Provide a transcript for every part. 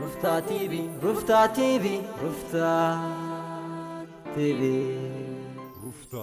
ሩፍታ ቲቪ፣ ሩፍታ ቲቪ፣ ሩፍታ ቲቪ። ሩፍታ።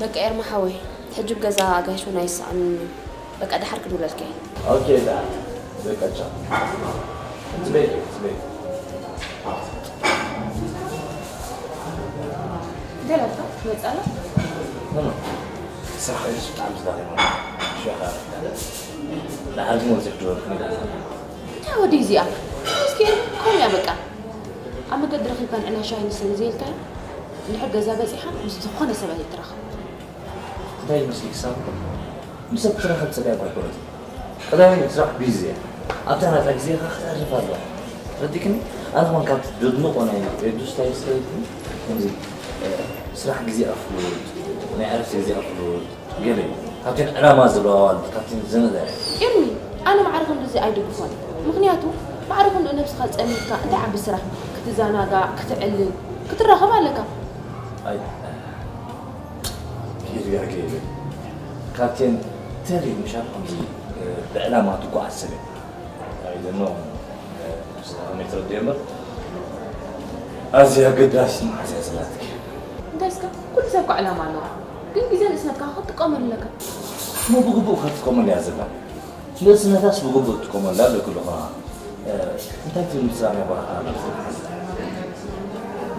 በቃ ኤርማ ሓወይ፣ ሕጂ ገዛ ኣጋይሽ እውን ኣይሰኣንን እዩ። በቃ ደሓር ክድውለልካ እየ። ኦኬ፣ ደሓር። በቃ ቻው። ጽበይ፣ ጽበይ። ገለካ ትመጻላ? ኖ፣ ኖ። ስራሕ እዩ ብጣዕሚ ዝዳኸመ። ሽኻ ደሓር ግን ወፂኹ ድወልኩ ይደሓር። እንታይ ወዲ እዚኣ? እስኪ ከምኡ እያ በቃ። ኣብ መገዲ ረኺብካ ንዕላ ሻሂ ንሰቲ ዘይልካዮ? እንድሕር ገዛ በጺሓ ምስ ዝኾነ ሰብ ኣይትራኸብ። እንታይ ይመስልክ ሳሚ? ምስ ሰብ ክትራኸብ ጸገም ኣይኮነትን። ቀዳማይ ስራሕ ቢዚ እያ። ኣብታ ናታ ግዜኻ ከተዕርፍ ኣለዋ። ተረዲእክኒ? ኣነ ኸማን ካብቲ ደድንቖ ናይ ሬድዮ ስታይል ስለ ዝኾንኩ፣ ከምዚ፣ እ፣ ስራሕ ግዜ ኣፍሉጥ፣ ናይ ዕረፍቲ ግዜ ኣፍሉጥ፣ ገለ እዩ። ካብተን ዕላማ ዘለዋ ኣዋልድ፣ ካብተን ዝነዘዐ። ኤርሚ፣ ኣነ ማዕረ ክንድዚ ኣይድግፎን። ምኽንያቱ፣ ማዕረ ክንድኡ ነብስኻ ጸሚድካ፣ እንታይ ዓቢ ስራሕ፣ ክትዘናጋዕ፣ ክትዕልል፣ ክትራኸብ ኣለካ። ኣይ፣ ጌጋ ገይረ። ካብተን ተሪር ምሻል ከምዚ፣ እ፣ ብዕላማ ትጓዓዝ ሰብ እያ። ኣይ፣ ደኖ፣ እ፣ ስለ ከመይ ትረድእ እምበር፣ ኣዝያ ኣገዳሲት መዓዝ እያ ዘላትኪ። እንታይ እስከ፣ ኩሉ ሰብ እኮ ዕላማ ኣለዎ። ግን ግዜ ንእስነትካ ክትጥቀመሉ ኣለካ። እሞ ብግቡእ ክትጥቀመሉ እያ ዘላ። ንእስነታስ ብግቡእ ትጥቀመሉ ኣለኪ ኣለኹ። እ፣ እንታይ ትብል ምስላ ናይ ባርካ ኣሎ?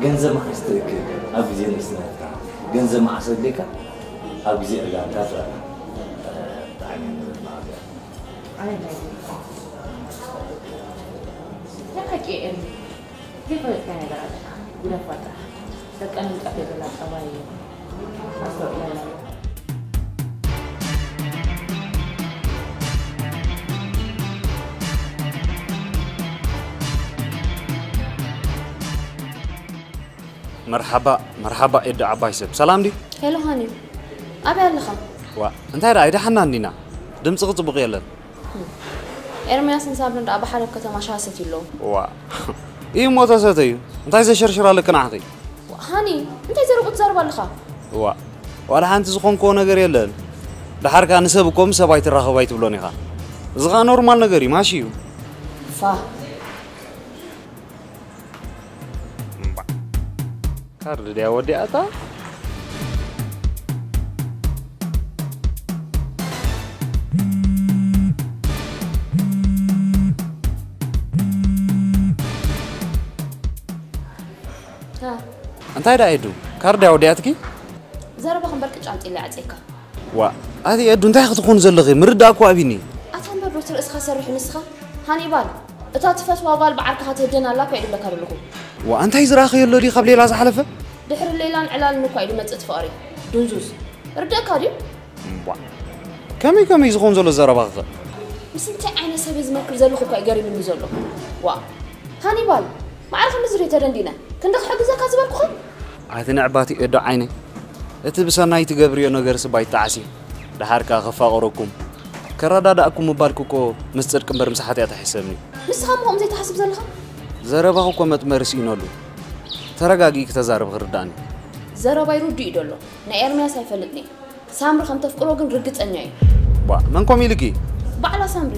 ገንዘብ መዓስ ትእክብ? ኣብ ግዜ ንእስነትካ። ገንዘብ መዓስ ኣድልየካ? ኣብ ግዜ ዕላልካ ትበላ። እ፣ ብጣዕሚ እየ ንብል መዓዝ እያ። ኣይ፣ ናይ ናይ ሓቂ ኤርሚ፣ ዘይፈለጥካዮ ነገር ኣለካ። ግደፋ ጥራሕ። ደቀ ምንጣፍ የብላ ጠባይ እዩ። ኣስተውዕለላ። መርሓባ፣ መርሓባ ኤዲ ዓባይ ሰብ። ሰላም ድዩ? ሄሎ ሃኒ፣ ኣበይ ኣለኻ? ዋ፣ እንታይ ደኣ ኣይደሓናን ዲና? ድምፅኺ ፅቡቕ የለን። ኤርምያስን ሳብርን ደኣ ብሓደ ኣብ ከተማ ሻሂ ሰትዩ ኣለዉ። ዋ፣ እዩ እሞ ተሰተዩ። እንታይ ዘሸርሽር ኣለኪ ንዓኺ? ዋ፣ ሃኒ፣ እንታይ ዘረብኡ ትዛረብ ኣለኻ? እዋ፣ ዋላ ሓንቲ ዝኾንክዎ ነገር የለን። ደሓርካ ንሰብ እኮ ምስ ሰብ ኣይትራኸብ ኣይትብሎን ኢኻ። እዚ ኸኣ ኖርማል ነገር እዩ፣ ማሽ እዩ። ፋ። እምባ። ካርድ ድያ ወዲኣታ? ታ። እንታይ ደኣ ኤዱ? ካርድ ድያ ወዲኣትኪ? ዘረባኻ እምበር ቅጭ ኣምጺእለይ ዓጽየካ። ዋ፣ ኣቲ ኤዱ እንታይ ክትኾን ዘለኺ? ምርዳእ እኮ ኣቢኒ። ኣታ እምበር ዶ እቲ ርእስኻ ሰርሕ ንስኻ? ሃኒባል፣ እታ ትፈትዋ ጓል ብዓርክኻ ትህደን ኣላ እኮ እየ ድብለካ ዘለኹ። ዋ፣ እንታይ ዝረኣኽዮ ኣሎ ድዩ ካብ ሌላ ዝሓለፈ? ድሕሪ ሌላን ዕላልን እኳ እዩ ድመጽእ እቲ ፍቕሪ። ድንዙዝ። ርደእካ ድዩ? ዋ፣ ከመይ ከመይ ዝኾን ዘሎ ዘረባኽኸ? ምስ እንታይ ዓይነት ሰብ እየ ዝመክር ዘለኹ እኳ እዩ ገሪምኒ ዘሎ። ዋ፣ ሃኒባል፣ ማዕረ ከምዚ ድየ ተደንዲነ? ክንዲ ክሕግዘካ ዝበልኩኻ? ኣቲ ንዕባቲ ኤዶ ዓይነይ፣ እቲ ብሰናይ ትገብርዮ ነገርስ እባ ይጠዓስ እዩ። ደሓር ከኣ ከፋቕረኩም፣ ከረዳዳእኩም ምባልኪ እኮ ምስ ጽድቂ እምበር ምስ ሓጢኣት ኣይሕሰብን እዩ። ንስኻ እሞ ከምዚ ትሓስብ ዘለኻ? ዘረባኺ እኮ መጥመሪ ስኢነሉ። ተረጋጊእኪ ተዛረቢ ክርድኣኒ። ዘረባይ ርዱእ እዩ ደሎ። ናይ ኤርምያስ ኣይፈልጥን እየ። ሳምሪ ከም ተፍቅሮ ግን ርግጸኛ እየ። ባ፣ መን ከምኡ ኢልኪ? ባዕላ ሳምሪ።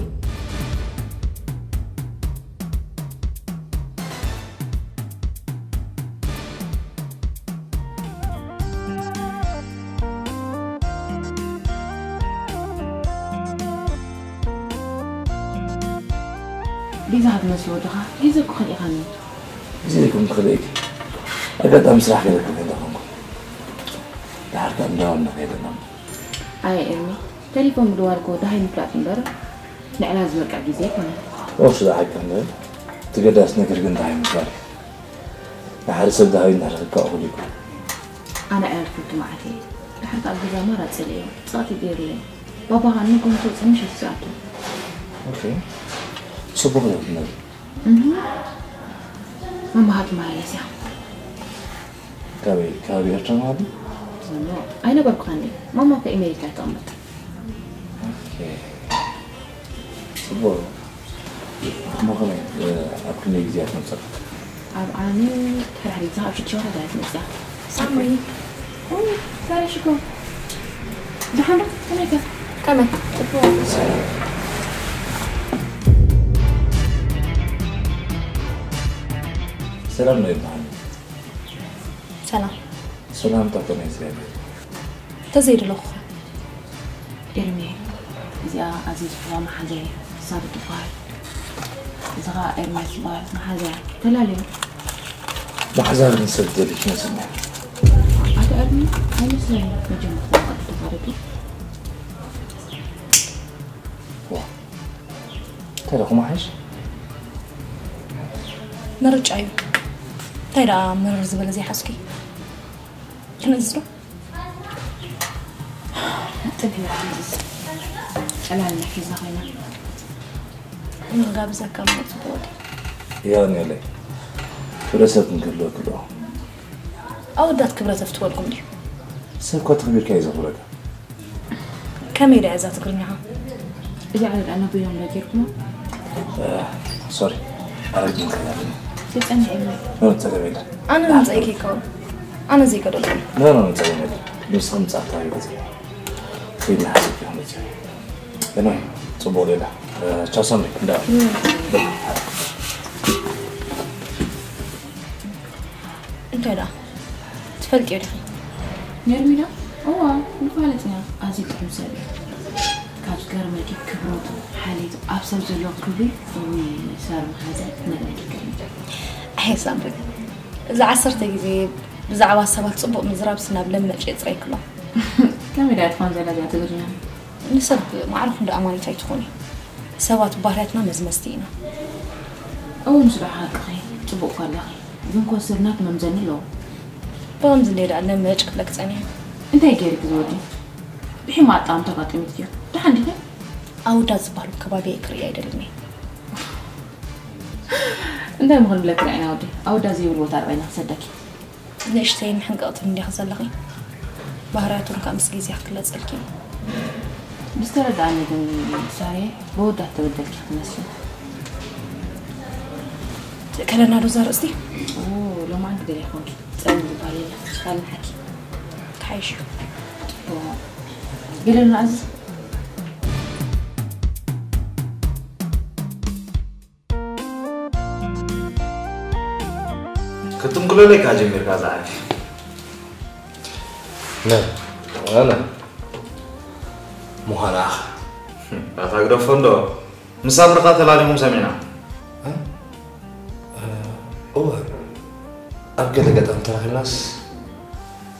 ቤዛ ክትመስሊ ወድኻ ግዜ እኮ ከሊእኻኒ። ግዜ ኢልኩም ትኽእሊ ኢኪ። ኣጋጣሚ ስራሕ ገለ ክብል እንተኾንኩ። ደሓር ከኣ እንዳባና ከይደ ኢና። ኣየ ኤርሚ፣ ተሌፎን ምድዋል እኮ ደሃይ ምፍላጥ እምበር፣ ንዕላል ዝበቅዕ ግዜ ኣይኮነን። ወርሲ ደኣ ሓቂ እንድሕር፣ እቲ ገዳሲ ነገር ግን ደሃይ ምፍላጥ እዩ። ንሓደ ሰብ ደሃዩ እንድሕር ክከኣኹል ይኮን። ኣነ ኣየርፍቱ መዓት እየ። ድሕር ከኣ ገዛ ኣማራጺ የለዮ። ጸቕጢ ገይሩለይ። ባባ ከኣ ንጎንቶ ጽምሽ ይስኣቱ። ኦኬ። ጽቡቕ ነው ትነግሪ። እህ። መማሃት ማለስያ። ካበይ? ካብ ኤርትራ ማለት? ኖ፣ ኣይነበርኩኻን እየ። ማማ እኮ ኣሜሪካ እያ ትቕመጥ። ኦኬ። ጽቡቕ። እሞ ከመይ፣ እ፣ ኣብ ክንደይ ግዜ እያ ትመጽእ? ኣብ ዓመት ሓደ ሓደ ግዜ ኣብ ሽዱሽተ ወርሒ እያ ትመጽእ። ሳምሪ። ኦ፣ ሳራ ሽኮር። ደሓን ዶ? ከመይ ከ? ከመይ? ጽቡቕ። ሰላም ነው ይበሃል። ሰላም። ሰላም ጠጠመ እግዚኣብሔር። ተዘይደለኹ። ኤርሚ፣ እዚኣ ኣዝየ ዝፈትዋ መሓዛይ ሳብ ትበሃል። እዚ ኸኣ ኤርምያስ ዝበሃል መሓዛይ። ተላለዩ። መሓዛ ግን ሰብ ትደሊ ትመስለኒ። ኣቶ ኤርሚ፣ ኣይመስለኒ መጀመርታ መቐዲ ተፋለጡ። ዋ። እንታይ ደኹም ሓይሽ? ምርጫ እዩ። እንታይ ደኣ ምርር ዝበለ ዘይሓዝኪ? ክንእዝዝ ዶ? ጥልያ ክንእዝዝ። ዕላልና ሒዝና ኮይና። ንጋብዘካ እሞ ጽቡቕ ወዲ። ያው ንለይ። ክብረ ሰብ ክንክህልወኪ ኣለዎ። ኣወዳት ክብረት ኣፍትወልኩም ድዩ? ሰብ እኮ ተኽቢርካ እዩ ዘኽብረካ። ከመይ ደኣ እዛ ትግርኛኻ? እዛ ዕለት ኣነብዮም ዶ ጌርኩሞ? ሶሪ፣ ኣረጊም ከላለ። ተጸኒዐ እየ። ኖ፣ ጸገም የለን። ኣነ ምምጻእ ይከውን። ኣነ ዘይከደልኩም። ኖ፣ ኖ፣ ኖ፣ ጸገም የለን። ንስኺ ምጻእ ኣካባቢ ግዜ። ከይድና ሓሲብ ይኾን ግዜ። ኤኖይ፣ ጽቡቕ ሌላ። ቻው ሳምሪ፣ እንዳ። እንታይ ደኣ? ትፈልጥዮ ዲኺ? ነርሚና? እዋ፣ ንፋለጥ ኢና። ኣዝዩ ጥዑም ሰብ እዩ። ካብ ዝገርመኪ ክብረቱ፣ ሓልየቱ፣ ኣብ ሰብ ዘለዎ ክብሪ፣ እውይ፣ ሳር መሓዘ ክነግረኪ ይከብድ። ኣይ ሳምሪ፣ እዚ ዓሰርተ ግዜ ብዛዕባ ሰባት ጽቡቕ ምዝራብስ ናብ ለመጭ የጽረይክሎ። ከመይ ደኣ ትኾን ዘላ እዚኣ ትግርኛ? ንሰብ ማዕረ ክንዲ ኣማኒት ኣይትኹኒ። ሰባት ባህርያትና መዝመዝቲ ኢና። እው፣ ምስ ዶ ሓቅኺ፣ ጽቡቕ እኳ ኣለኺ። ግን ኮ ስርናት መምዘኒ ኣለዎ። ብኸምዚ እንድየ ደኣ ለመጭ ክብለኪ ጸኒሐ። እንታይ ገይርኪ ዝወዲ? ብሒማ ኣጣምቶ ኣጋጢምክዮ። ደሓን ዲኺ? ኣወዳት ዝበሃሉ ከባቢየይ ክርኢ ኣይደልን እየ። እንታይ ምኹን ብለኪ ርኣይና ወዲ? ኣወዳት ዘይብሉ ቦታ ርኣይና ክሰደኪ። ንእሽተይን ሕንቅቕትን እንዲኺ ዘለኺ፣ ባህርያቶም ከኣ ምስ ግዜ ክግለጸልኪ እዩ። ብዝተረድኣኒ ግን ሳሬ፣ ብወዳት ተበደልኪ ክትመስሊ። ከለና ዶ ዛርእስቲ? ሎማዓንቲ ገለ ይኾን ጸም ዝበሃል የለ። ካልእ ሓኪ። ተሓይሹ። ገለ ንኣዝዝ። ክትንኩለለይ ካ ጀሚርካ ዝዓርፊ መን ኣነ ምዃን ኣኻ ኣታ ግደፎ እንዶ ምስ ኣምርኻ ተላሊኹም ሰሚዕና እወ ኣብ ገለ ገጣም ተራኺብናስ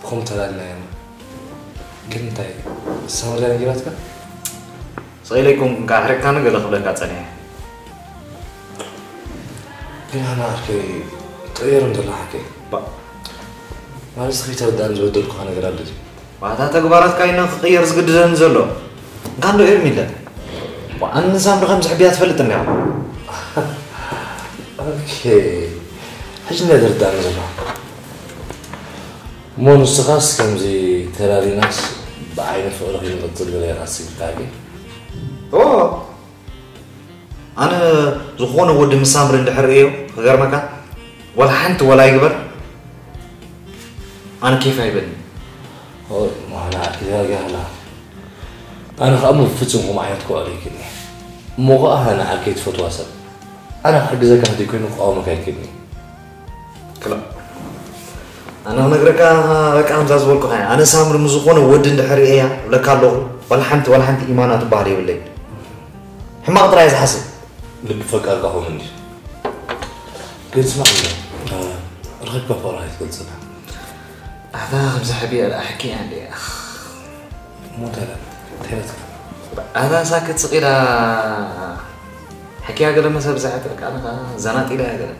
ብኸም ተላልና ኢና ግን እንታይ ሳምርያ ነጊራትካ ስቕ ኢለ ኣይኮንኩን ከዓ ኣሕሪቕካኒ ገለ ክብለካ ጸኒሐ ግን ኣነ ዓርከይ ትቕየር እንተሎ ሓቀይ ባእ ማለት ከይተረዳእኒ ዝበደልኩኻ ነገር ኣሎ ድዩ ዋታ ተግባራትካ ኢና ክቕየር ዝግድደኒ ዘሎ እንካ እንዶ ኤርሚለ ኣነ ንሳምሪ ከም ዝሕብያ ትፈልጥ እንዲኻ ኦኬ ሕጂ እንደ ተረዳእኒ ዘሎ እሞ ንስኻስ ከምዚ ተላሊናስ ብዓይኒ ፍቕሪ ክንቕፅል ገለ ኢኻ ኣስቢካ ግን ኦ ኣነ ዝኾነ ወዲ ምስ ሳምሪ እንድሕር እዮ ክገርመካ ወላ ሓንቲ ወላ ይግበር ኣነ ኬፍ ኣይበልኒ ኦይ ማና ኣኪዛጊ ኣላ ኣነ ከዓ ብፍፁም ከምኡ ዓይነት ክውዕል ኣይክእልኒ እሞ ከዓ ኣነ ዓርከይ ትፈትዋ ሰብ ኣነ ክሕግዘካ እንተይኮይኑ ክቃወመካ ኣይክእልኒ ክላ ኣነ ክነግረካ በቃ ከምዛ ዝበልኩኻ እየ። ኣነ ሳምሪ ምስ ዝኾነ ወዲ እንድሕር እያ እብለካ ኣለኹ ዋላ ሓንቲ ዋላ ሓንቲ ኢማና ትበሃል የብለይ ሕማቕ ጥራይ ዝሓስብ ልቢ ፈቃርካ ኹን እንዲ ግን ስማዕ እንዶ ርኽብካ ፍቕርኻ ይትገልፅና ኣታ ከምዚ ሕቢ እያ ደኣ ሕኪ እያ እንዲ ሞተላ ተረትካ ኣታ ሳክት ስቕ ኢላ ሕኪያ ገለ መሰብ ዝሕት በቃ ኣነ ከዓ ዘናጥ ኢላ እያ ገለ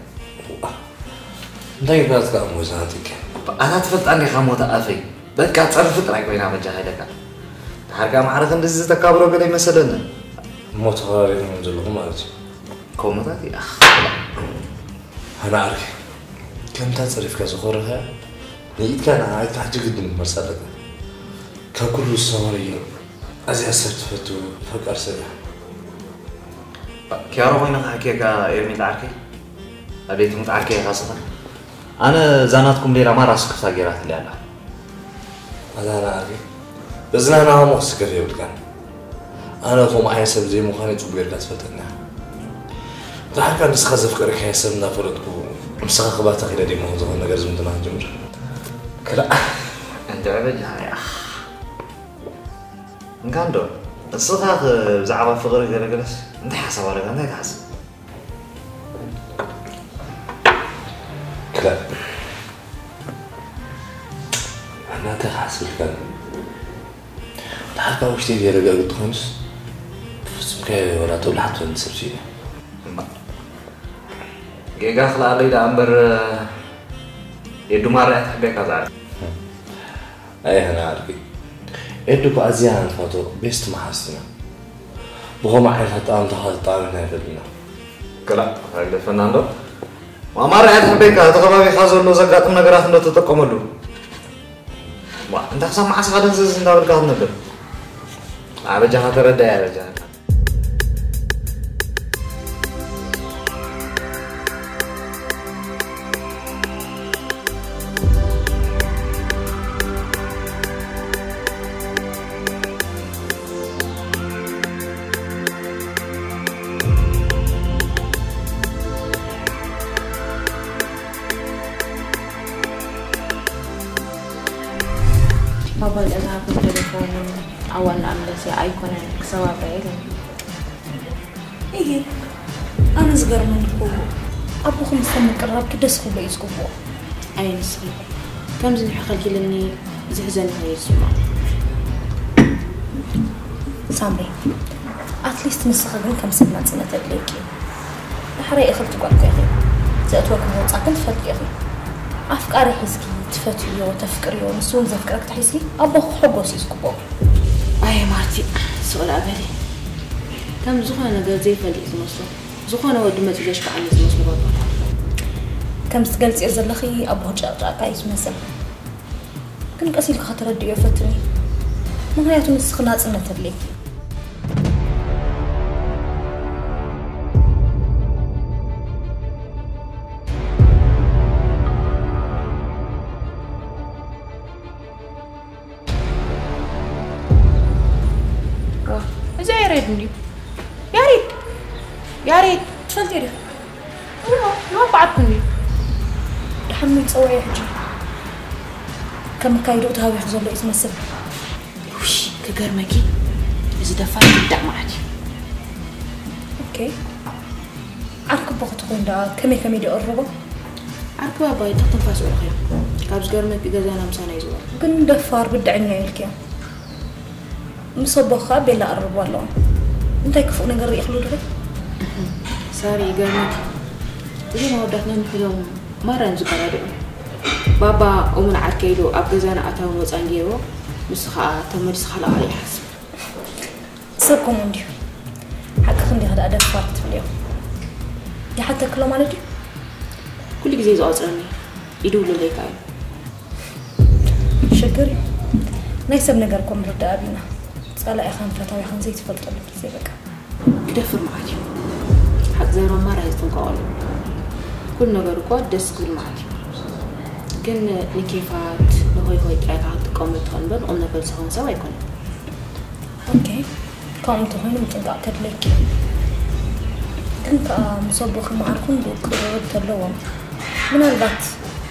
እንታይ ይባትካ እሞ ዝናጥቅ ኣታ ትፈልጣ እንዲኻ ሞተ ኣፈይ በቃ ፀርፊ ጥራይ ኮይና በጃ ከይደካ ድሓርካ ማዕረ ክንድዚ ዝተካብሮ ገለ ይመሰለኒ እሞ ተኸባቢርኩም ዘለኹ ማለት እዩ ከምኡታት ይኣኽ ኣነ ዓርኪ ከምታ ፀሪፍካ ዝኾረኸ ንኢድካ ንዓይትካ ሕጂ ግድን ክትመልሳ ኣለካ ካብ ኩሉ ዝሰመረዮ ኣዝያ ሰብ ትፈቱ ፈቃር ሰብ እያ ኪያሮ ኮይነ ክሓኪየካ ኤርሚ ዓርከይ ኣቤት ሙት ዓርከይ ኢኻ ስኻ ኣነ እዛ ናትኩም ሌላ ማራ ስክፍታ ገይራትለይ ኣላ ኣዛ ንዓርከይ በዚ ናህና ከምኡ ክስከፍ የብልካን ኣነ ከምኡ ዓይነት ሰብ ዘይምዃነይ ፅቡቅ ጌርካ ትፈልጠኒ ኢኻ ድሓርካ ንስኻ ዘፍቀርካዮ ሰብ እንዳፈለጥኩ ምሳኻ ክባተ ኺደ ደሞ ዝኾነ ነገር ዝምድና ክንጅምር ክላእ እንድዒ በጃኻ ሪኣ እንካ እንዶ እስኻ ብዛዕባ ፍቕሪ ገለገለስ እንታይ ሓሳብ ኣለካ እንታይ ትሓስብ ክላእ ኣናተ ክሓስብልካ ድሓርካ ውሽጢ ገይረ ገእግድ ትኾንስ ብፍጹም ከ ወላ ተብልሓት ትኾን ሰብ ሲነ ጌጋ ክልኣለይ ደኣ እምበር ኤዱ ማርያ ትሕቤካ ዝዓል ኣይህና ዓርኪ ኤዱ እኮ ኣዝያ ንፋቶ ቤስት መሓዝትና ብኸምኡ ዓይነት ኣጠማምታ ተጠማሚትና ኣይፈልጥና ገላ ኣይግደፈና እንዶ ማማርያ ትሕቤካ እቲ ከባቢኻ ዘሎ ዘጋጥም ነገራት እንዶ ተጠቀመሉ ዋ እንታ ክሳብ መዓስ ኻ ደንዝዝ እንዳበልካ ክትነብር ኣበጃኻ ተረዳያ በጃኻ ባባ ልዕሊ ሃብን ቴሌፎንን ኣዋን ንኣምለስ ኣይኮነን ክሰባብረ ኢለን እየ ኣነ ዝገርመኒ እኮ ኣቦኹም ምስ ምቅርራብኪ ደስ ክብሎ እዩ ዝግብኦ ኣየ ንስኺ ከምዚ ንሕ ከልኪልኒ ዝሕዘኒ ኮይኑ ይስማዕ ሳምሪ ኣትሊስት ንስኺ ግን ከም ሰብ ናፅነት የድልየኪ እዩ ዳሕራይ እኽልቲ ጓል እኮ ኢኺ ዘእትወኪ ምውፃእ ግን ትፈልጢ ኢኺ ኣፍቃሪ ሒዝኪ ትፈትውዮ ተፍቅርዮ ንሱ እውን ዘፍቅረኪ ተሒዝኪ ኣቦኺ ክሕጎስ እዩ ዝግብኦ ኣየ ማርቲ ስቕ ደኣ በሊ ከም ዝኾነ ነገር ዘይፈልጥ እዩ ዝመስሎ ዝኾነ ወዲ መፂኡ ዘሽክዓኒ ዝመስሎ ባባ ከምዚ ትገልፅዮ ዘለኺ ኣቦኺ ጨቕጫቕታ እዩ ዝመስል ግን ቀስ ኢልኪ ከተረድእዮ ፈትኒ ምኽንያቱ ንስኺ ናፅነት ኣድልየኪ እዩ እንዲ ያሬድ፣ ያሬድ ትፈልጥዮ ዲኺ? እሞ ንባዕልኩ እንዲ ደሓን ጸወየ ሕጂ ከም ካይዶ ተሃዊኹ ዘሎ እዩ ዝመስል። ውይ፣ ክገርመኪ፣ እዚ ደፋር ክዳዕ ማለት እዩ። ኦኬ፣ ዓርኩ ኣቦ ክትኾን ደኣ ከመይ ከመይ ደኣ እርቦ? ዓርኩ ኣባይ ትኽ ትንፋስ እርኸ። ካብ ዝገርመኪ ገዛና ምሳና ይዝወር። ግን ደፋር ብድዐኛ ኢልኪያ። ምስ ኣቦኻ ቤላ ኣርቦ ኣለዎ። እንታይ ክፉእ ነገር ርኢኽሉ ዲኺ? ሳሪ፣ ይገርመኪ። እዞም ኣወዳትና ንሕዶም ማራን ዝቀራድዑ። ባባ እሙን ዓርከይ ኢሉ ኣብ ገዛና ኣታውን ወጻን ገይርዎ፣ ንሱ ኸኣ ተመሊሱ ካልእ ካልእ ይሓስብ። ሰብ ከምኡ እንዲዩ። ሓቅኺ እንዲኺ ደኣ ደፋር ክትብልዮ። ይሓተክሎ ማለት ድዩ? ኩሉ ግዜ ዝቆጽረኒ፣ ይድውለለይ ከኣ እዩ። ሽግር እዩ። ናይ ሰብ ነገር እኮ ምርዳእ ኣቢና። ጸላኢኻን ፈታዊኻን ዘይትፈልጠሉ ግዜ በቃ። ክደፍር መዓት እዩ። ሓቂ ዘረባ ማራ ኣይትጥንቀቐሉ። ኩሉ ነገር እኮ ደስ ክብል መዓት እዩ። ግን ንኬፋት፣ ንሆይ ሆይ ጥራይ ኢኻ ክትጥቀመሉ ትኽእል እምበር ንቁም ነገር ዝኸውን ሰብ ኣይኮነን። ኦኬ፣ ከምኡ እንተኾይኑ ምጥንቃቕ ከድለየኪ እዩ። ግን ከኣ ምስ ኣቦኺ መዓርኩም ቅርርብ ተለዎም፣ ምናልባት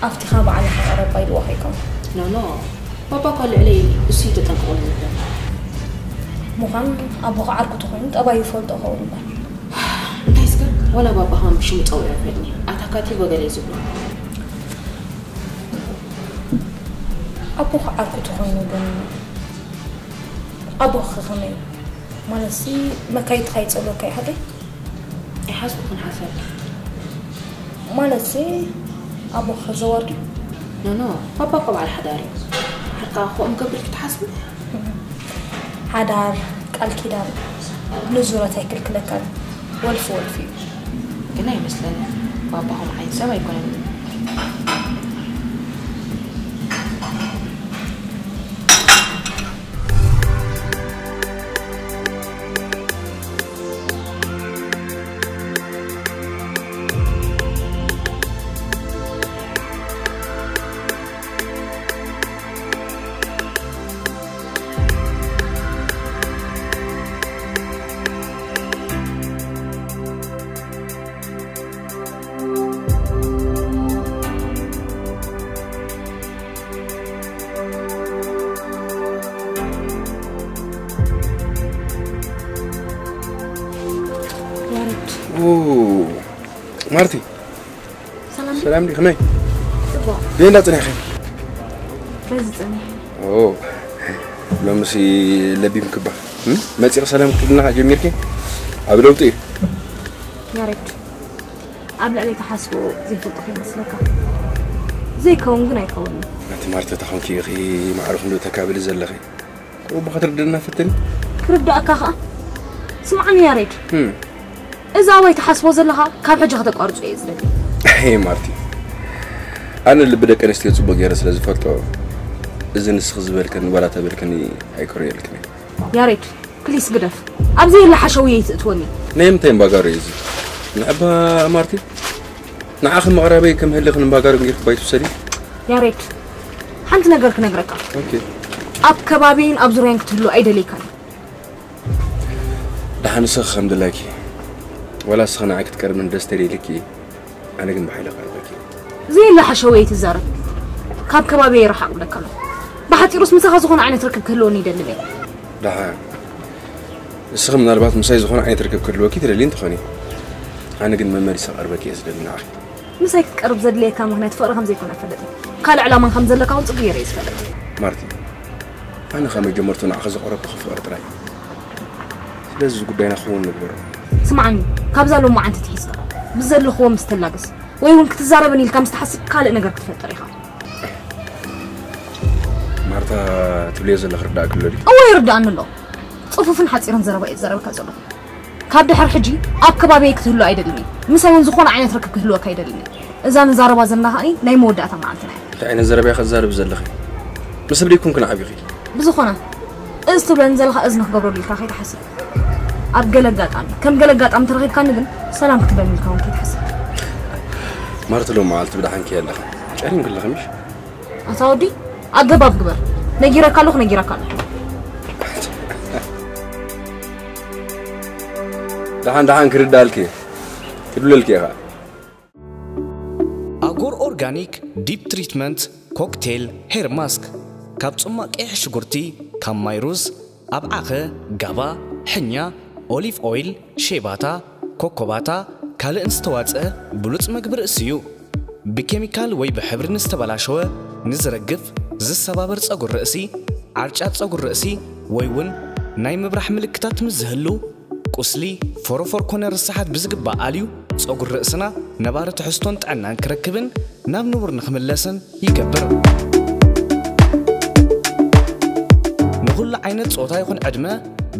ኣብቲ ካብ ዓለኻ ቀረባ ኢልዎ ከይከውን። ኖ፣ ኖ፣ ባባ እኳ ልዕለይ እሱ እዩ ተጠንቅቑ ዝብል። ምዃን ኣቦኻ ዓርኩ ተኾይኑ ጠባዩ ይፈልጦ ኸውን እምበር። እንታይ እስከ፣ ወላ ባባ ኸማን ብሽሙ ጸዊዑ ኣይፈልጥን እዩ። ኣታ ካቲጎ ገለ እዩ ዝብሎ። ኣቦኻ ዓርኩ ተኾይኑ ግን ኣቦኺ ከመይ? ማለትሲ መካይድትኻ ይጸልወካ እዩ ሓቀይ? ኣይሓስብኩን ሓሳብ። ማለትሲ ኣቦኺ ከዘዋር ድዩ? ኖ፣ ኖ፣ ባባ እኮ በዓል ሓዳር እዩ። ሓርካ ከምኡ ገብር ክትሓስብ? ሓዳር፣ ቃል ኪዳን ንዙረት ኣይክልክለካን። ወልፊ ወልፊ እዩ። ግን ኣይመስለንን። ባባ ከምኡ ዓይነት ሰብ ኣይኮነን። ያሬድ። ኦ፣ ማርቲ። ሰላም። ሰላም ዲኺ? ከመይ? ጽቡቕ። ደይ እንዳ ጽኒሕኺ? በዚ ጸኒሐ። ኦ፣ ሎምሲ ለቢምኪ እባ። እም? መጺኺ ሰላም ክትብልና ጀሚርኪ? ኣብ ለውጢ እዩ። ያሬድ፣ ኣብ ልዕሊ ተሓስቦ ዘይፈልጦ ከይመስለካ። ዘይከውን ግን ኣይከውንን። ነቲ ማርታ ተኾንኪ ኢኺ ማዕረ ክንድኡ ተካብሊ ዘለኺ። እባ ክትርድእና ፈትኒ። ክርዳእካ ኸኣ። ስምዓኒ ያሬድ። እም። እዚ ኣባይ ትሓስቦ ዘለኻ ካብ ሕጂ ከተቋርጾ እየ ዝደሊ። ሄይ ማርቲ። ኣነ ልቢ ደቂ ኣንስትዮ ጽቡቕ ገይረ ስለ ዝፈልጦ፣ እዚ ንስኺ ዝበልክን ዋላ ተበልክኒ ኣይክርእየልክን እየ። ያሬድ፣ ፕሊስ ግደፍ። ኣብዚ የለ ሓሸውየ ኣይትእትወኒ። ናይ ምንታይ እምባጋሮ እዩ እዚ? ንዕባ ማርቲ፣ ንዓኺ መቕረበይ ከም ህልኽን እምባጋሮን ጌርኪ ባይ ትውሰዲ? ያሬድ፣ ሓንቲ ነገር ክነግረካ። ኦኬ። ኣብ ከባቢን ኣብ ዙርያን ክትህሉ ኣይደልየካን። ደሓን ንስኺ ከም ድላይኪ። ዋላ ንስኺ ንዓይ ክትቀርብኒ ደስ ተደልየኪ፣ ኣነ ግን ብሓይሊ ክቐርበኪ። ዘየለ ሓሸውየ ኣይትዛረብ። ካብ ከባቢየ ርሓቕ እብለካ ኣለኹ። ብሓጺሩስ ምሳኻ ዝኾነ ዓይነት ርክብ ክህልወኒ ኣይደልን እየ። ደሓን። ንስኺ ምናልባት ምሳይ ዝኾነ ዓይነት ርክብ ክህልወኪ ትደልዪ እንተኾኒ፣ ኣነ ግን መመሊሰ ክቐርበኪ እየ ዝደሊ ንዓኺ። ምሳይ ክትቀርብ ዘድልየካ ምኽንያት ፍቕሪ ከም ዘይኮነ እፈልጥ እየ። ካልእ ዕላማ ከም ዘለካ እውን ጽቡቕ ገይረ እየ ዝፈልጥ። ማርቲ፣ ኣነ ካብ መጀመርቱ ንዓኺ ዘቕረብኩኺ ፍቕሪ ጥራይ። ስለዚ እዚ ጉዳይና ክኸውን ንግበሮ። ስምዓኒ፣ ካብዛ ሎማዓንቲ ትሒዝካ ብዘለኽዎ ምስ ተላግስ ወይ እውን ክትዛረበኒ ኢልካ ምስ ትሓስብ ካልእ ነገር ክትፈጥር ኢኻ። ማርታ፣ ትብልዮ ዘለኺ ርዳእኪ ኣሎ ድዩ? እወ፣ ይርድኣኒ ኣሎ። ጽፉፍን ሓጺርን ዘረባ እየ ዝዛረበካ ዘለኹ። ካብ ድሕሪ ሕጂ ኣብ ከባቢየይ ክትህሉ ኣይደልን እየ። ምሳይ እውን ዝኾነ ዓይነት ርክብ ክህልወካ ኣይደልን እየ። እዛ ንዛረባ ዘለና ከኣ ናይ መወዳእታ መዓልትና እያ። እንታይ ዓይነት ዘረባ ኢኺ ትዛረቢ ዘለኺ? ምስ ደይኮንኪ ንዓቢኺ። ብዝኾነ፣ እዚ ትብለኒ ዘለኻ እዝኒ ክገብረሉ ኢልካ ከይትሓስብ። ኣብ ገለ ኣጋጣሚ፣ ከም ገለ ኣጋጣሚ ተረኺብካኒ ግን ሰላም ክትብለኒ ኢልካ እውን ከይትሓስብ። ማርታ፣ ሎም መዓልቲ ብደሓንኪ ኣለኺ። ጨሪምኪ ኣለኺ ምሽ? ኣታ ወዲ፣ ኣገባብ ግበር። ነጊረካ ኣለኹ፣ ነጊረካ ኣለኹ። ደሓን ደሓን ክርዳልኪ ክድብለልኪ እየ ኸዓ። ኣጎር ኦርጋኒክ ዲፕ ትሪትመንት ኮክቴል ሄር ማስክ፣ ካብ ጽማቕ ቀይሕ ሽጉርቲ፣ ካብ ማይ ሩዝ፣ ኣብዓኸ፣ ጋባ፣ ሕኛ፣ ኦሊቭ ኦይል፣ ሼባታ፣ ኮኮባታ፣ ካልእን ዝተዋጽአ ብሉጽ መግቢ ርእሲ እዩ። ብኬሚካል ወይ ብሕብሪ ንዝተበላሸወ፣ ንዝረግፍ፣ ዝሰባበር ጸጉሪ ርእሲ፣ ዓርጫ ጸጉሪ ርእሲ፣ ወይ እውን ናይ ምብራሕ ምልክታት ምስ ዝህሉ፣ ቁስሊ፣ ፎሮፎር ኮነ ርስሓት ብዝግባእ ኣልዩ፣ ጸጉሪ ርእስና ነባሪ ትሕዝቶን ጥዕናን ክረክብን ናብ ንቡር ንኽምለስን ይገብር። ንኹሉ ዓይነት ጾታ ይኹን ዕድመ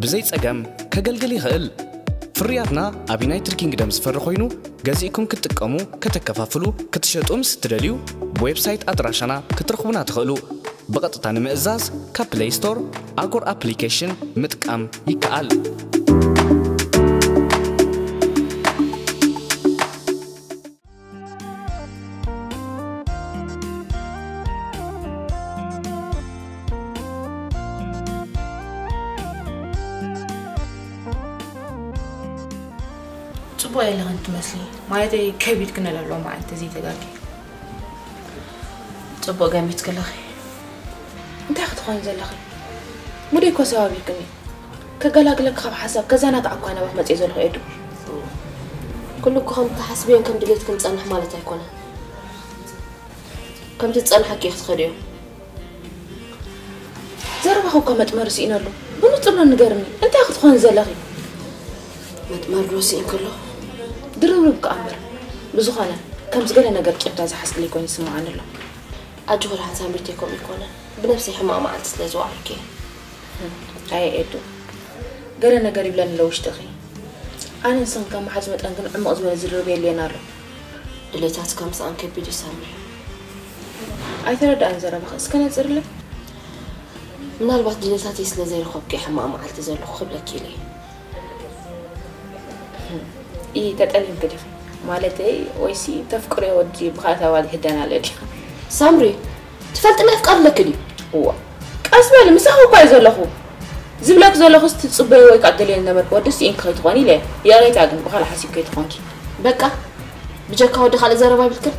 ብዘይ ጸገም ከገልግል ይኽእል። ፍርያትና ኣብ ዩናይትድ ኪንግደም ዝፈሪ ኮይኑ፣ ገዚእኩም ክትጥቀሙ፣ ከተከፋፍሉ፣ ክትሸጡ ምስ እትደልዩ፣ ብዌብሳይት ኣድራሻና ክትረኽቡና ትኽእሉ። ብቐጥታ ንምእዛዝ ካብ ፕለይ ስቶር ኣጎር ኣፕሊኬሽን ምጥቃም ይከኣል። ጽቡቕ የለኽን ትመስሊ። ማለተይ ከቢድክን ኣለሎ መዓልቲ ዘይተጋጊ። ጽቡቕ ገሚትኪ ኣለኺ። እንታይ ክትኾኒ ዘለኺ? ሙደይ እኮ ሰባቢርክኒ። ከገላግለኪ ካብ ሓሳብ ከዘናግዓኪ እኳ ናባኺ መጽየ ዘለኹ ኤዱ። ኩሉ እኮ ከም ትሓስብዮን ከም ድሌትክን ዝጸንሕ ማለት ኣይኮነን። ከምቲ ዝጸንሓኪ ኢኺ ትኸድዮ። ዘረባኺ እኮ መጥመሪ ስኢነሉ። ብንጹር ንገርኒ፣ እንታይ ክትኾኒ ዘለኺ? መጥመሪ ዶ ስኢንኪ ኣሎ? ድርብርብ ከኣ እምበር። ብዝኾነ፣ ከምዚ ገለ ነገር ቂምታ ዝሓዝክለይ ኮይኑ ይስምዓኒ ኣሎ። ኣጆኺ ደሓን ሳምሪተይ፣ ከምኡ ኣይኮነን። ብነብሰይ ሕማቕ መዓልቲ ስለ ዝወዓልኩ እየ። ኣየ ኤዱ፣ ገለ ነገር ይብለኒ ኣሎ ውሽጥኺ። ኣነ ንስኽን ከም መሓዝ መጠን ግን ዕሙቕ ዝበለ ዝርርብ የድልየና ኣሎ። ድሌታት ከምስኣን ከቢድ እዩ ሳምሪ። ኣይተረድኣን ዘረባኺ፣ እስከ ነጽርለይ። ምናልባት ድሌታተይ ስለ ዘይረኸብኩ እየ ሕማቕ መዓልቲ ዘለኹ ክብለኪ ኢለ እየ። ኢ ተጠሊምኪ ዲኺ? ማለተይ ወይሲ ተፍቅርዮ ወዲ ብኻልእ ኣዋልድ ይህደን ኣሎ ድዩ? ሳምሪ፣ ትፈልጥኒ ኣፍቃሪ ኣለኪ ድዩ? እዋ፣ ቀስ በሊ፣ ምሳኺ እኳ እየ ዘለኹ። ዝብለኪ ዘለኹስ ትጽበዮ ወይ ከዓ ትደልዮ ዝነበርኪ ወዲ ስኢንኪ ከይትኾኒ ኢለ እየ። ይቕሬታ ግን ብኻልእ ሓሲብ ከይትኾንኪ። በቃ፣ ብጀካ ወዲ ካልእ ዘረባ ይብልክን?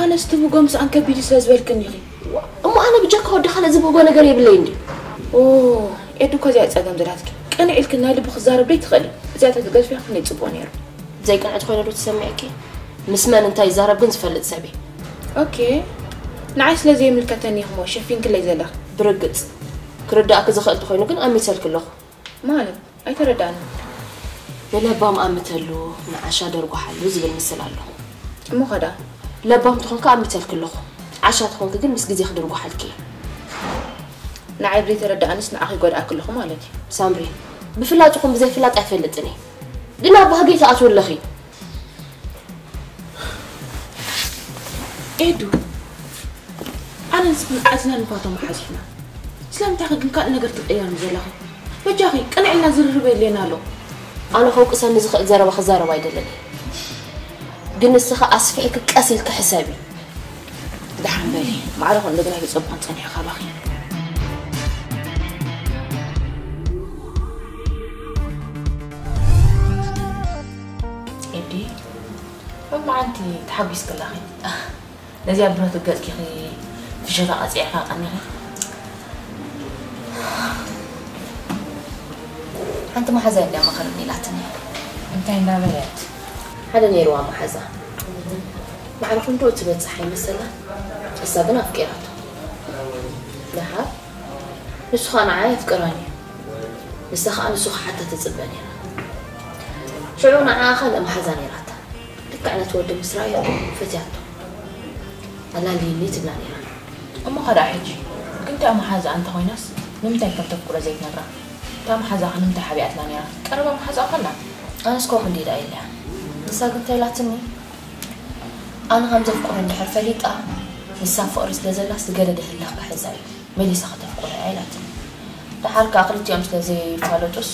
ኣነስ ትብጎ ምስኣን ከቢድ እዩ ስለ ዝበልክኒ ኢኺ። እሞ ኣነ ብጀካ ወዲ ካልእ ዝብጎ ነገር የብለይን ድዩ? ኦ፣ ኤዱ እኮ እዚኣ ጸገም ዘላትኪ። ቅንዕ ኢልኪ ናይ ልቢ ክዛረብ ደይትኽእሊ። እዚኣተን ተገድፍያ ክንደይ ጽቡቕ ነይሩ። ዘይቅንዕቲ ኮይነ ዶ ተሰሚዕኪ? ምስ መን እንታይ ይዛረብ ግን ዝፈልጥ ሰብ እየ። ኦኬ፣ ንዓይ ስለ ዘይምልከተኒ ኢኺሞ ሸፊንክለይ ዘለኺ። ብርግጽ፣ ክርዳእኪ ዝኽእል ተኾይኑ ግን ኣሚተልኪ ኣለኹ። ማለት? ኣይተረዳእንን። ንለባም ኣምተሉ፣ ንዓሻ ደርጉሓሉ ዝብል ምስል ኣሎ። እሞ ኸ ደኣ? ለባም ተኾንካ ኣምተልኪ ኣለኹ። ዓሻ ተኾንኪ ግን ምስ ግዜ ክድርጉሓልኪ እየ። ንዓይ ብዘይተረዳእንስ ንዓኺ ይጎድኣኪ ኣለኹ ማለት እዩ። ሳምሪ፣ ብፍላጥ ይኹን ብዘይፍላጥ ኣይፈልጥን እየ። ግን ኣብ ባህገይ ትኣትዊ ኣለኺ። ኤዱ፣ ኣነ ንስኽን ኣዚና ንፋቶ መሓዝ ኢና። ስለምንታይ ኸ ግን ካልእ ነገር ትቕየርኒ ዘለኺ? በጃኺ ቅንዕ ኢልና ዝርርብ የድልየና ኣሎ። ኣነ ከውቅሰኒ ዝኽእል ዘረባ ክዛረብ ኣይደልን እየ። ግን ንስኺ ኣስፊሕኪ ቀስ ኢልኪ ሕሰቢ። ደሓን በሊ፣ ማዕረ ኸ እንደገና ይጸብቕን ጸኒሑ ካባኺ። ኤዲ፣ ሎማዓንቲ ተሓጒስኪ ኣለኺ። ነዚኣ ብረቱ ገጽኪ ፍሽኽታ ቀጺዕካ ቀኒኺ። ሓንቲ መሓዛ እንድያ መኸርኒ ኢላትኒ። እንታይ እንዳበለት? ሓደ ነይርዋ መሓዛ። ማዕረ ክንድኡ ትበጽሕ ኣይመሰላን። እሳ ግን ኣፍቂራቶ። ደሓር ንሱ ኸኣ ንዓኣ የፍቅራን እዩ። ንሳ ኸኣ ንሱ ክሓታ ትጽበ ነይራ። ሽዑ ንዓኣ ካልእ መሓዛ ነይራታ። ልክዕ ነቲ ወዲ ምስ ረኣያ ፈትያቶ። ኣላልይኒ ትብላ ነይራ። እሞ ኸ ደኣ ሕጂ ግን እታ መሓዛኣ እንተኾይናስ ንምንታይ ከም ተፍቅሮ ዘይትነግራ? እታ መሓዛኸ ንምንታይ ሓቢኣትላ ነይራ? ቀረባ መሓዛኣ እኮ ኣላ። ኣነስ ከምኡ እንድየ ደኣ ኢለያ። ንሳ ግን እንታይ ኢላትኒ? ኣነ ከም ዘፍቅሮ እንድሕር ፈሊጣ ንሳ ኣብ ፍቕሪ ስለ ዘላስ ዝገደደ ህልኽ ክሕዛ እዩ። መሊሳ ከተፍቅሮ እያ ኢላትኒ። ደሓር ከኣ ክልቲኦም ስለ ዘይፋለጡስ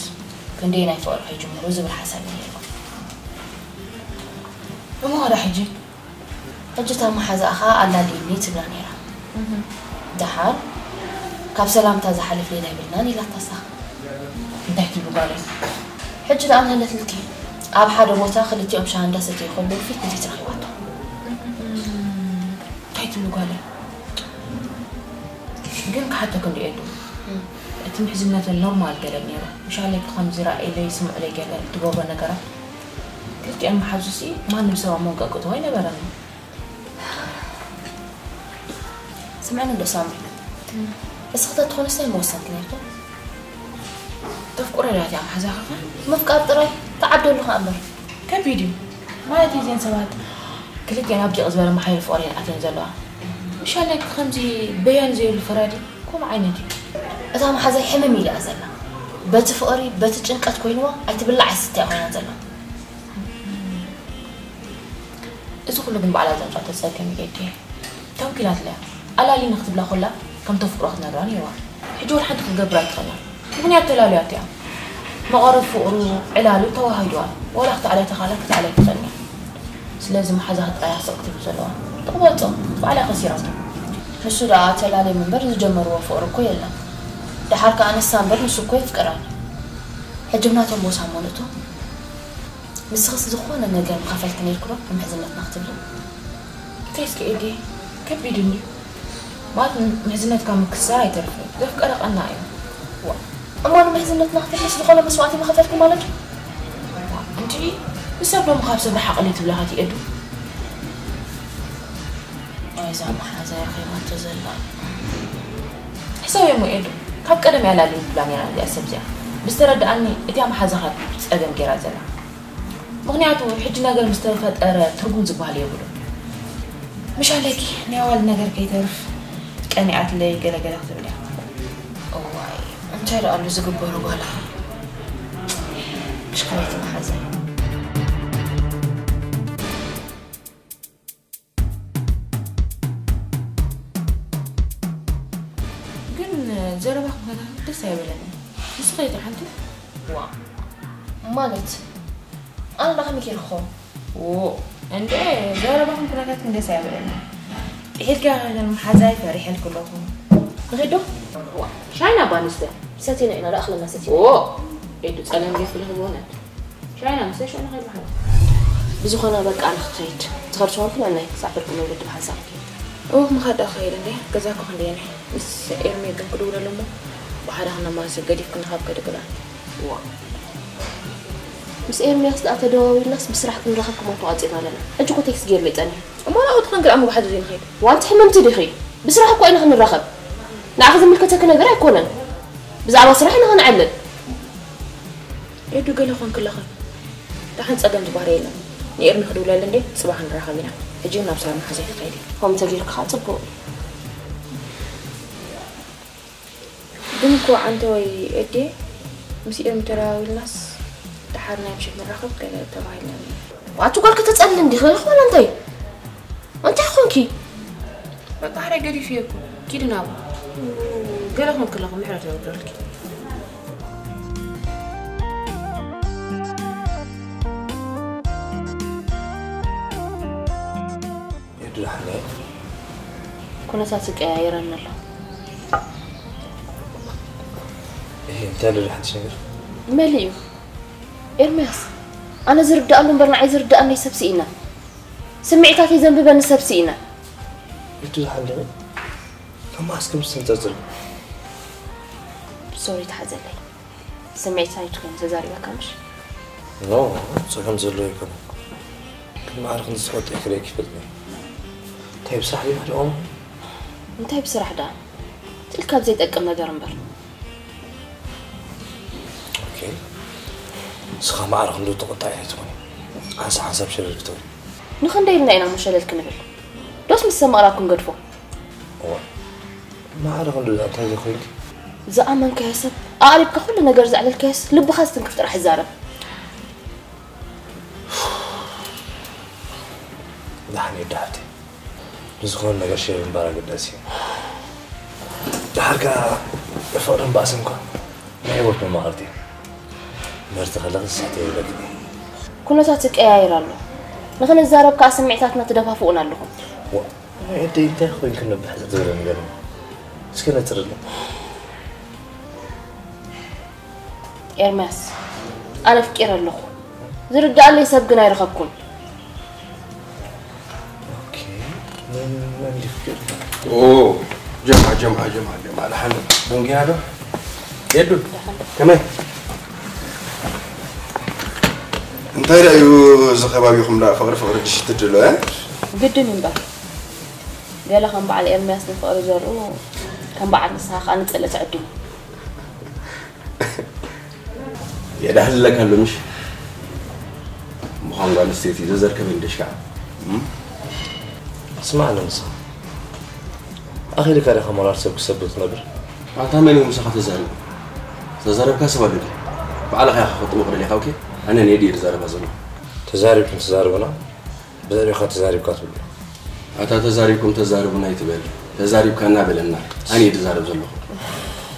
ክንደየናይ ፍቕሪ ከይጅምሩ ዝብል ሓሳብ እዩ ነይርዋ። እሞ ኸ ደኣ ሕጂ? ሕጂ እታ መሓዛኣ ኸኣ ኣላልይኒ ትብላ ነይራ። ደሓር ካብ ሰላምታ ዝሓልፍ ሌላ የብልናን ኢላታ እሳ። እንታይ ትብሉ ጓለይ? ሕጂ ደኣ ንሃለትልኪ ኣብ ሓደ ቦታ ክልቲኦም ሻሂ እንዳሰተዩ ከለዉ ፊት ንፊት ረኺባቶ። እንታይ ትብሊ ጓለይ? ግን ክሓተኪ እንድየ ዶ? እቲ ምሕዝነተን ኖርማል ገለ ነይሩ። ምሻለኪ ከምዚ ራእይለይ ስምዕለይ ገለ እትገብሮ ነገራት ክልቲኦም መሓዙሲ ማንም ሰብ ኣብ መንጎ ኣእትዎ ኣይነበረን። ስምዕኒ እንዶ ሳምሪ፣ እስኺ ተትኾንስ እንታይ ምወሰንኪ ነይርኪ? ተፍቅሮ ድያ እቲኣ መሓዛኺ ኸ? ምፍቃር ጥራይ ተዓብደሉ ኸኣ እምበር። ከቢድ እዩ። ማለት እዘን ሰባት ክልቲኣን ኣብ ዲቕ ዝበለ መሓይል ፍቕሪ እየን ኣትየን ዘለዋ። ምሻለኪ ከምዚ በያን ዘይብሉ ፈራዲ ከምኡ ዓይነት እዩ። እታ መሓዛይ ሕምም ኢላ እያ ዘላ። በቲ ፍቕሪ በቲ ጭንቀት ኮይንዋ ኣይትብላዕ ኣይትስተ እያ ኮይና ዘላ። እዚ ኩሉ ግን ባዕላ ዘምጻቶ ጸገም እዩ ኤዴ። ተንኪላትላ እያ። ኣላሊ ንክትብላ ኮላ ከም ተፍቅሮ ክትነግራ ነይርዋ። ሕጂ ወላ ሓንቲ ክትገብር ኣይትኽእልን እያ። ምኽንያት ተላልያቶ እያ። መቐረት ፍቕሩ፣ ዕላሉ ተዋሂዱዋ። ዋላ ክትኣልያ ተኻላ ክትኣልያ ኣይትኽእልን እያ። ስለዚ መሓዛኺ ጥራይ እያ ስቕ ክትብል ዘለዋ። ትቕበጾ፣ ባዕላ ከሲራቶ። ንሱ ደኣ ተላልዮም እምበር ዝጀመርዎ ፍቕሪ እኮ የለን። ደሓር ከኣ ንሳ እምበር ንሱ እኮ የፍቅራን። ሕጂ ብናቶም ቦሳ እሞ ንእቶ። ንስኽስ ዝኾነ ነገር ምኸፈልኪ ነይርኪ ዶ ንምሕዝነትና ክትብሊ? እንታይ እስከ ኤዴ፣ ከቢድ እንድዩ። ማለት ምሕዝነትካ ምክሳር ኣይተርፍን። ዘፍቀረ ቀናእ እዩ። ዋ፣ እሞ ንምሕዝነትና ክትብልስ ዝኾነ መስዋእቲ ምኸፈልኪ ማለት እዩ? ዋ፣ እንድዒ፣ ንሰብ ዶ ምኻብ ሰብ ርሓቕለይ ትብላ ኸቲ ኤዱ? ኣይ፣ እዛ መሓዛ ረኺባቶ ዘላ። ሕሰብ እሞ ኤዱ፣ ካብ ቀደም እያ ላሊ ትብላ ነይራ እዚኣ ሰብ እዚኣ። ምስ ተረድኣኒ፣ እቲኣ መሓዛኻ ጸገም ገይራ ዘላ። ምኽንያቱ፣ ሕጂ ነገር ምስ ተፈጠረ ትርጉም ዝበሃል የብሉን። ምሽ ኣለኪ፣ ናይ ኣዋልድ ነገር ከይተርፍ ቀኒኣትለይ ገለ ገለ ክትብል እያ። እዋይ፣ እንታይ ደኣ ኣሎ ዝግበሮ ጓለይ? ምሽ ከመይ ትመሓዘ? ግን ዘረባኹም ገና ደስ ኣይበለንን። ንስኺ እቲ ሓንቲ ዋ ማለት ኣነ ዳ ከመይ ገይረ ክኸውን? ዎ እንዴ ዘረባኹም ኩነታትኩም ደስ ኣይበለንን። ጥሒልካ ከይተን መሓዛይ ፈሪሐልኩ ኣለኹ። ንኺድ ዶ? ዋ ሻይና ባንስተ ሰቲና ኢና ዳእኽለና ሰቲና። ዎ ኤዱ ጸለም ገይፍልኺ ብእውነት። ሻይና ምስ ሽዑ ንኸይድ ብሓንሳብ። ብዝኾነ በቃ ኣነ ክኸይድ። ትኸድ ትኾንኪ ናናይ ክሳዕ ብርቂ መውለዲ ብሓንሳብ ንኸይድ። እወ ምኻድ ደኣ ክኸይድ እንዴ? ገዛ እኮ ክንደየናይ? ምስ ኤርሚ ግን ክድውለሉ እሞ ብሓደ ክነማስል ገዲፍክኒ ካብ ከድግላ። እዋ። ምስ ኤርሚያስ ደኣ ተደዋዊልናስ ብስራሕ ክንራኸብ ከማን ተቋጺርና ኣለና። ሕጂ እኮ ቴክስት ገይሩለይ ጸኒሑ። እሞ ናብኡ ትኾንኪ ደኣ እሞ ብሓደ ዘይንኸይድ? ዋንቲ ሕምምቲ ዲኺ? ብስራሕ እኮ ኢና ክንራኸብ። ንዓኺ ዝምልከተኪ ነገር ኣይኮነን። ብዛዕባ ስራሕ ኢና ክንዕልል። ኤዱ ገለ ኮንኪ ኣለኺ። ደሓን ጸገም ዝበሃል የለን። ንኤርሚ ክድውለሉ እንዴ ጽባሕ ንራኸብ ኢና። ሕጂ ናብ ሳር መሓዛይ ክኸይድ እየ። ከምኡ ተጌርካ ከዓ ጽቡቕ። ግን እኮ ዓንተወይ ኤዴ ምስ ኤርሚ ተደዋዊልናስ ደሓር ናይ ምሸት ንራኸብ ገለ ተባሂልና ነይሩ። ኣቲ ጓል ከተጸሊ እንዲኺ ዝኾነ እንታይ? እንታይ ኾንኪ? በቃ ሕራይ ገዲፍዮ እኮ። ኪዲ ናብኡ። ገለ ኾንኪ ኣለኹ ምሕረት የውርደልኪ። ኤዱ ደሓን ዶ? ኩነታት ይቀያየረኒ ኣሎ። እህ፣ እንታይ ኣሎ ሓድሽ ነገር? መሊኡ። ኤርምያስ፣ ኣነ ዝርድኣሉ እምበር ንዓይ ዝርድኣኒ ሰብ ስኢና። ስምዒታተይ ዘንብበኒ ሰብ ስኢና። ኤዱ ደሓን ዶ? ካብ መዓስ ከም ዝሰንጠርጥር? ሶሪ፣ ተሓዘለይ። ስምዒት ኣይትኹን ተዛሪበካ ምሽ? ኖ፣ ጸገም ዘለዎ ኣይኮነን። ግን ማዕረ ክንዲ ዝተቆጥዐ ክርእየኪ ይፈልጥ እየ። እንታይ ብስራሕ ዲኻ ደኣ? እንታይ ብስራሕ ደኣ? ትልካ ብዘይጠቅም ነገር እምበር። ኦኬ። ንስኻ ማዕረ ክንዲ ተቆጣዒ ኣይትኹን። ሓንሳብ ሓንሳብ ሸለል ክትብል። ንኽንደይ ኢልና ኢና እሞ ሸለል ክንብል? ዶስ ምስ ሰብ ምቕራብ ክንገድፎ? እዋ። ማዕረ ክንዲ እንታይ ዘይኮይንኪ? ዝኣመንካዮ ሰብ ኣቕሪብካ ኩሉ ነገር ዘዕለልካዮስ ልብኻ ዝትንክፍ ጥራሕ ይዛረብ። ደሓን እዩ፣ ደሓን እዩ። ንዝኾነ ነገር ሸር ምባል ኣገዳሲ እዩ። ደሓር ከኣ ፍቕርን ባእስን እኳ ናይ ህይወት መማቕርቲ እዮም። ምህርቲ ከለኺ ስሕተይ ይብለኪ። ኩነታት ይቀያየር ኣሎ። ንኽንዛረብ ከኣ ስምዒታትና ትደፋፍኡና ኣለኹም። ዋ፣ ኣደይ እንታይ ኮይንኪ ነብሕጽ ዝበለ ነገር እዩ። እስኪ ነጽርለይ። ኤርምያስ፣ ኣነ ኣፍቂረ ኣለኹ። ዝርድኣለይ ሰብ ግን ኣይረኸብኩን። ኦኬ፣ መን መን ይፍቅር? ኦ ጀምዓ ጀምዓ ጀምዓ ጀምዓ ደሓን ዶ? ደንጊያ ዶ? የዱ ከመይ? እንታይ ደኣ እዩ እዚ ከባቢኹም ደኣ ፍቕሪ ፍቕሪ ድሽትድሎ እ? ግድን እምበር ገለ ከም በዓል ኤርምያስ ንፍቕሪ ዘርኡ ከም በዓል ንስኻ ከዓ ንፀለእ ትዕድሙ። የዳህልለካ ኣሎ ምሽ ምዃን ጓል ኣንስተይቲ ዘዘርከበ እንደሽ ከዓ ስማዕ ንንሳ ኣኺልካ ዲኻ ሞራል ሰብ ክሰብር ትነብር? ኣንታ መን እዩ ምሳኻ ተዛሪቡ? ተዛረብካ ሰብ ኣሎ ድዩ? ባዕልኻ ኢኻ ክጥውቕ ደሊኻ ኦኬ? ኣነ ነይ ድየ ዝዛረባ ዘሎ። ተዛሪብኩም ተዛርቡና ብልዕሊኻ ተዛሪብካ ትብሉ። ኣታ ተዛሪብኩም ተዛርቡና ኣይትበል። ተዛሪብካና በለና። ኣነ እየ ዝዛረብ ዘለኹ።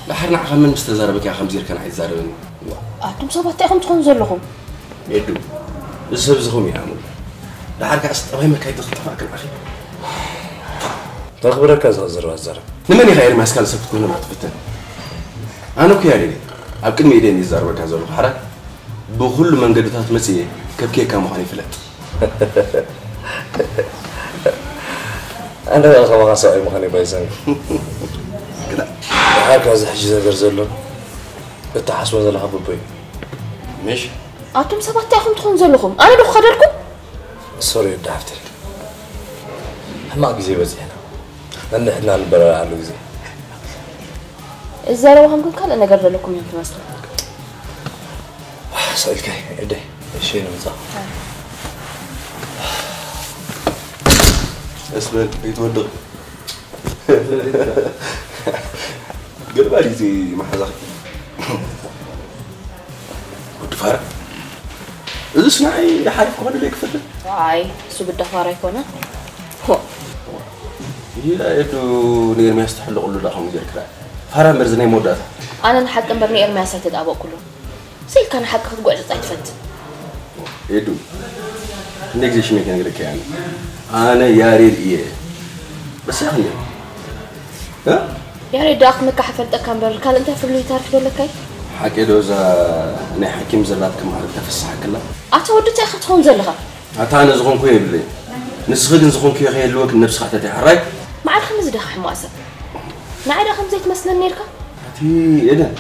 ደሓር ንዓኻ መን ምስ ተዛረበካ ኢኻ ከምዚ ኢልካ ንዓይ ትዛረበኒ? ዋእ። ኣቱም ሰባት እንታይ ኢኹም ትኾኑ ዘለኹም? ኤዱ፣ እዚ ሰብ እዚ ከምኡ እዩ ኣእምሩ። ደሓር ከኣስ ጠባይ መካይዲ ክትጠፋእክን ኣኺ። ተኽብረካ ዝኽእል ዘረባ ትዛረብ። ንመን ኢኻ ኤርምያስ ካልእ ሰብ ክትመልማ ትፍትን? ኣነ እኮ እያ ደልየ ኣብ ቅድሚ ኢደን እየ ዝዛረበካ ዘለኹ። ሓራይ ብኹሉ መንገድታት መፅየ ከብክየካ ምዃነይ ፍለጥ። ኣነ ከዓ ከማኻ ሰብኣይ ምዃነይ ባይዘንግ። ደሓር ካብዚ ሕጂ ነገር ዘሎ እትሓስቦ ዘለኻ ብቦይ ምሽ ኣቱም ሰባት እንታይ ኢኹም ትኾኑ ዘለኹም? ኣነ ዶ ክኸደልኩም? ሶሪ ወዲ ሓፍተይ ሕማቕ ግዜ በፂሕና ነንሕድና ንበረራኣሉ ግዜ እዚ ዘረባኹም ግን ካልእ ነገር ዘለኩም እዮም ትመስሉ። ስቕ ኢልካ እደይ እሺ ንምፃ ቀስ በል ከይትወድቕ። ገለ ባል እዚ መሓዛኺ ወዲ ፋራ እዚስ ንዓይ ሓሪፍ ክኾነለይ ክፈትን ኣይ እሱ ግዳ ፋራ ኣይኮነ ይላ ኤዱ ንኤርምያስ ተሕልቕሉ ዳ ከምኡ ጌርክዳ ፋራ እምበር እዚ ናይ መወዳእታ ኣነ ንሓቂ እምበር ንኤርምያስ ኣይተጣበቕኩሉን ስኢልካ ንሓቂ ክትጉዕፅፅ ኣይትፈትን ኤዱ ክንደይ ግዜ ሽመይ ከነግረካ እየ ኣነ ኣነ ያሬድ እየ በስራሕ እንደ ያሬድ ደኣ ክመካ ሓፈልጠካ እምበር ካልእ እንታይ ፍሉይ ታሪክ ዘለካ እዩ ሓቂ ዶ እዛ ናይ ሓኪም ዘላት ከማሃር ተፈስሓክላ ኣታ ወዲ እንታይ ኢኻ ትኸውን ዘለኻ ኣታ ኣነ ዝኾንኩ የብለይ ንስኺ ግን ዝኾንኩ ከይህልወክ ነብስኻ ተተይ ሓራይ ማዕረ ከምዚ ደኻ ሕማቕ ሰብ ንዓይ ደኣ ከምዚ ኣይትመስለን ነርካ ኣቲ ኤደን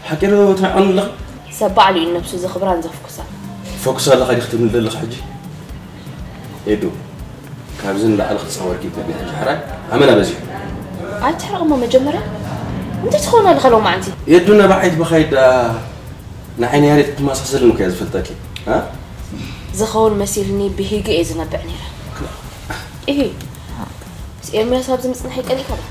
ሓቂ ዶ ትርዓኑ ኣለኺ? ሰብ ባዕሉ እዩ ንነብሱ ዘኽብራን ዘፍኩሳን። ትፈኩስ ኣለኻ ዲኺ ትብሊ ዘለኺ ሕጂ? ኤዱ፣ ካብዚ ንላዕሊ ክትጻወርኪ ይግበኣኒ ሕጂ ሕራይ ኣመና በዚሑ። ኣይትሕረቕ እሞ መጀመርያ እንታይ ትኸውን ኣለኻ ሎማዓንቲ? ኤዱ ነባዓይት ብኻይድ ደኣ ንዓይ ንያሬድ ክትመሳሰልኒ እኮ እያ ዝፈልጠኪ። ሃ? ዝኸውን መሲልኒ ብሂገ እየ ዝነብዕ ነይረ። ኢሂ፣ ምስ ኤርምያስ ኣብዚ ምጽናሕ ይቀኒእካ ዶ?